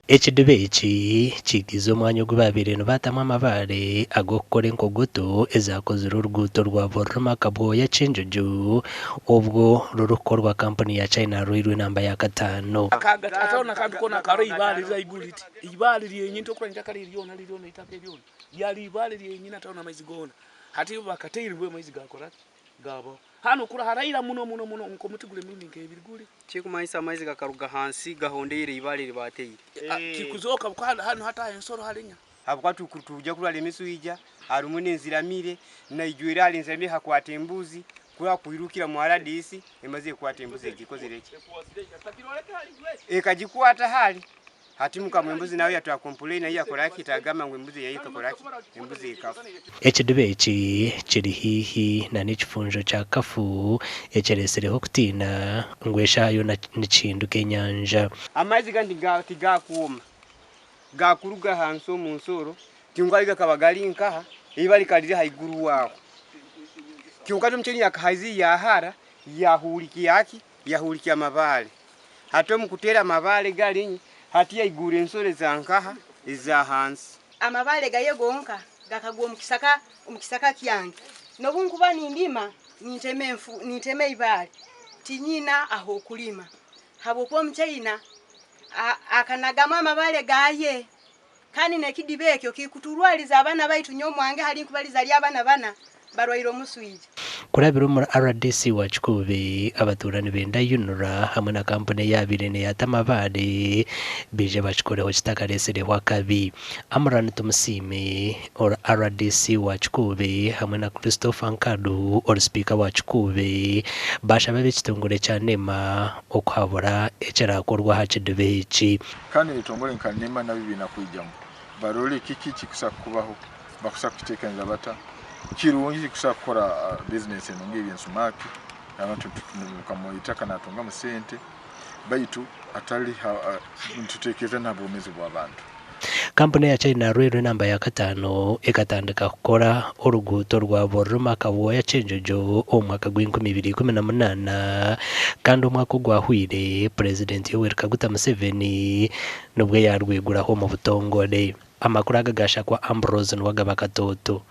Ekidiba eki kiigiize omwanya ogu baabaire nibaatamu amabaare ag'okukora enkogoto ezaakozire oruguuto rwa Bururuma Kabwoya Kyenjojo obwo rurikukorwa kampuni ya China Railway namba ya kataano. Hanu kura haraira muno muno muno nk'omuti guri emirundi nk'ebiri guri. Kirikumanyisa amaizi gakaruga ahansi gahondeire eibaare eri baateire. Kirikuzooka hanu hataaha ensoro harinya. Habwokuba tukuja kurwara emiswija, harimu n'enziramire, naijwire ahari enziramire hakwata embuzi, ku akwirukira mu RDC emazire kukwata embuzi egi ekozire ki? Ekagikwata hali. Hati mukama w'embuzi nawe yatwara complain ahi yakora ki tagamba ngu embuzi yaye ekakora ki embuzi ekafa. Ekidiba eki kiri haihi na n'ekifunjo kya Kafu ekiretsireho okutiina ngu eshaaha yoona nikihinduka enyanja. Amaizi ganu tigakwoma, gakuruga ahansi omu nsoro, tingwari gakaba gari nkaha, eibare rikaba riri ahaiguru aho. Kyonka hati omukyeni yakahaizi yahara, yahurikya ki? Yahurikya amabare. Hati omu kuteera amabaare gari, hati yaigura ensoro eza nkaha? Eza hansi. Amabaare gaye gonka gakagwa omu kisaka omu kisaka kyange. N'obu nkuba nindima nintema enfu nintema eibaare tinyina ah'okurima habw'okuba omuchaina akanagamu amabaare gaye kandi n'ekidiba ekyo kikuturwariza abaana baitu nyowe omwange hali nkubaliza hariyo abaana bana barwaire omuswija. Kurabira omuri rdc wa Kikuube, abatuura nibenda UNRA hamwe na kampuni eyaabaire neeyata amabaare baije bakikoreho kitakareetsireho akabi. Amran Tumusiime, ori rdc wa Kikuube hamwe na Christopher Nkadu ori sipiika wa Kikuube baashaba ab'ekitongore kya NEMA okuhabura ekiraakorwe aha kidiba eki. Kandi ebitongore nka NEMA nabyo biine kwijamu barole kiki ekikusa kubaho, bakusa kukitekaniriza bata. Kirungi kusa kukora bizinesi enungi ey'ebyensumaaki, abantu nitukamuha itaka natungamu sente baitu atali nitutekereza n'aha bwomeezi bw'abantu. Kampuni eya China Railway enamba ya kataano ekatandika kukora oruguuto rwa Bururuma Kabwoya Kyenjojo omu mwaka gw'enkumi ibiri ikumi na munaana kandi omwaka ogwahweire Purezidenti Yoweri Kaguta Museveni nibwo yaarwiguraho omu butongore. Amakuru aga gaashakwa Ambrose Nuwagaba Katooto.